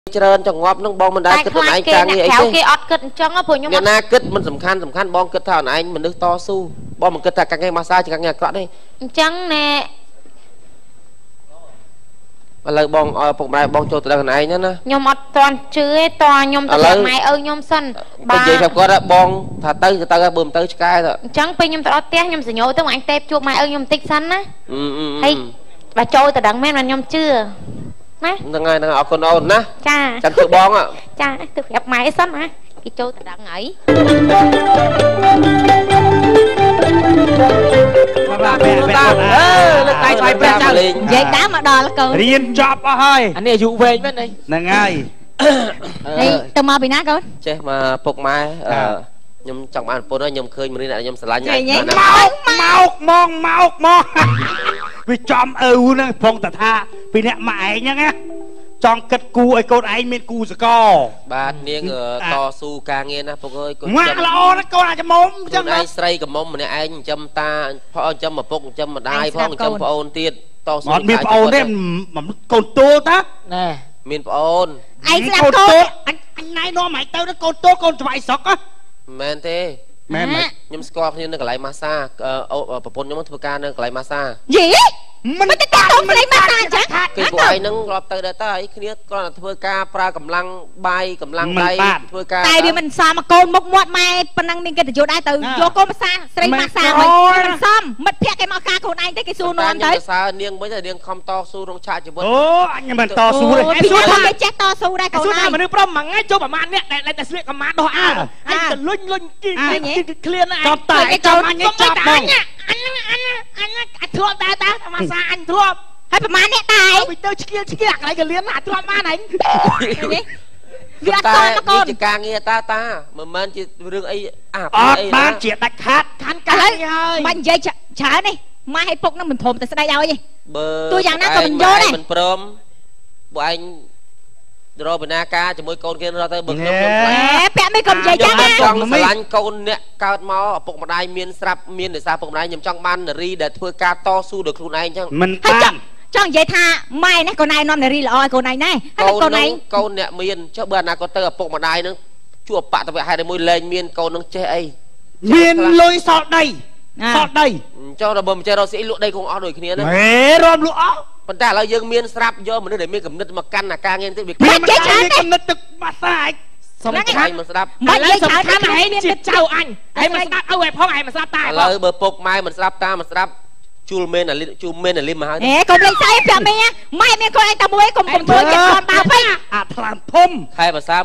ច្រើនចងាប់នឹងបងមិនដែលគិតខ្លួនឯងការងារអីទេ គេអត់គិតអញ្ចឹងព្រោះខ្ញុំ អ្នកណាគិតមិនសំខាន់សំខាន់បងគិតថាខ្លួនឯងមនុស្សតស៊ូបងមិនគិតថាការងារម៉ាសាជាការងារអាក្រក់ទេ អញ្ចឹងណែ ឥឡូវបងឲ្យពុកម្ដាយបងចូលទៅដល់ខ្លួនឯងណា ខ្ញុំអត់ទាន់ជឿទេតខ្ញុំទៅម៉ែឪខ្ញុំសិន បាទនិយាយប្រាប់គាត់បងថាទៅទៅបើមិនទៅឆ្កែទៅ អញ្ចឹងពេលខ្ញុំទៅដល់ផ្ទះខ្ញុំសញ្ញោទៅអញទេជួបម៉ែឪខ្ញុំបន្តិចសិនណា ហើយបើចូលទៅដឹងមែនបានខ្ញុំជឿណា ហ្នឹងហើយហ្នឹង អរគុណអូនណា ចា ចាំជួបបង ចា ទៅប្រាប់ម៉ែសិនណា គេចូលទៅដឹងហើយ បាទបាទបាទ អឺលើកដៃថ្វាយព្រះចៅ និយាយដើមមកដល់កូន រៀនចប់អស់ហើយ អានេះអាយុវែងមែន ហ្នឹងហើយ ហើយទៅមកពីណាកូន ចេះមកពុកម៉ែ ខ្ញុំចង់បានប្រពន្ធហើយ ខ្ញុំឃើញមនុស្សខ្ញុំស្រឡាញ់ ហើយមកមកមកមកវាចំឪហ្នឹងផងតថាពីអ្នកម៉ែឯងហ្នឹងណា ចង់គិតគូឲ្យកូនឯងមានគូសកល បាទនាងតស៊ូការងារណាពុកអើយ កូន ម៉ាក់ល្អណាស់កូន អាចមុំអញ្ចឹង ឯងស្រីកំមុំម្នាក់ឯង ចិញ្ចឹមតាផង ចិញ្ចឹមឪពុក ចិញ្ចឹមម្ដាយផង ចិញ្ចឹមប្អូនទៀត តស៊ូ អត់មានប្អូនទេកូនទូលតា ណែ មានប្អូន ឯងស្ដាប់កូន អញអញណែនាំឯងទៅ កូនទូលកូនច្បាយស្រុក មែនទេ មែន ខ្ញុំស្គាល់គ្នានៅកន្លែងម៉ាសា ប្រពន្ធខ្ញុំធ្វើការនៅកន្លែងម៉ាសា យីមិនទៅតាក់ទងស្រីម៉ាសាអញ្ចឹង គេពួកឯងហ្នឹងរាប់ទៅដែរតើអីគ្នា គ្រាន់តែធ្វើការប្រើកម្លាំងបាយកម្លាំងដៃធ្វើការ តែវាមិនសម កូនមុខមាត់ម៉ែប៉ុណ្ណឹងមានកិត្តិយសដែរ ទៅយកកូនម៉ាសាស្រីម៉ាសាមិនសម មិត្តភក្តិគេមកការខ្លួនឯងទេ គេសួរនាំទៅ សើនាងវិញតែនាងខំតស៊ូក្នុងឆាកជីវិត អូអញមិនតស៊ូទេ សួរថាគេចេះតស៊ូដែរកូន ឯងមនុស្សប្រុសមួយថ្ងៃចូលប្រហែលអ្នកដែលតែស្លៀកកម្មាដោះអាវអញទៅលុញលុញគីឃ្លាន ចំតែចំអញចាប់បង អញអញអញអញធ្លាប់ដែរតាម៉ាសាអញធ្លាប់ ហើយប្រហែលអ្នកតែទៅទៅឆ្កៀលឆ្កៀលអាកន្លែងកលៀនណាធ្លាប់បានអញ វាអត់សមកូន ជាការងារតាតាមិនមែនជារឿងអី អាអត់បានជាដាច់ខាត ខាន់ការងារហើយ បាញ់និយាយច្រើននេះ ម៉ែឲ្យពុកនឹងមិនធំតែស្ដីឲ្យទេ បើទោះយ៉ាងណាក៏មិនយល់ដែរ មិនព្រមពួកឯងរកបណ្ណាការជាមួយកូនគេរត់ទៅ បើខ្ញុំ ខ្ញុំពាក់មីកុំនិយាយចឹងណា ចង់ស្រឡាញ់កូនអ្នកកើតមកឪពុកម្ដាយមានស្រាប់ មានដោយសារឪពុកម្ដាយ ខ្ញុំចង់បាននារីដែលធ្វើការតស៊ូដោយខ្លួនឯងចឹង មិនបាន ចង់និយាយថាម៉ែនេះកូនឯងនាំនារីល្អឲ្យកូនឯងដែរ ហើយកូនឯងកូនអ្នកមានចុះបើអនាគតទៅឪពុកម្ដាយនឹងជួបបតវហេតុមួយលែងមានកូននឹងចេះអី មានលុយសល់ដីសល់ដី ចុះដល់បើមិនចេះរកស៊ីលក់ដីគង់អស់ដូចគ្នាណា ហេរំលក់អស់ ប៉ុន្តែឥឡូវយើងមានស្រាប់ យកមនុស្សដែលមានកំណត់មកកាន់អាការងារទៀត វា មានកំណត់ទឹកបាសាឯង សំខាន់ មិនស្ដាប់ មិននិយាយច្រើន សំខាន់ឯងជាចៅអញ ឯងមិនស្ដាប់ឪឯងផង ឯងមិនស្ដាប់តា ឥឡូវបើពុកម៉ែមិនស្ដាប់តាមិនស្ដាប់ ជួលមេនអាលីជួលមេនអាលីមមកហើយ ហេកុំលេងសើច ប្រាក់មីម៉ែមានកូនឯងតែមួយកុំកុំធ្វើចិត្តគាត់បាពេក អាថ្លើមធំ ខែភាសា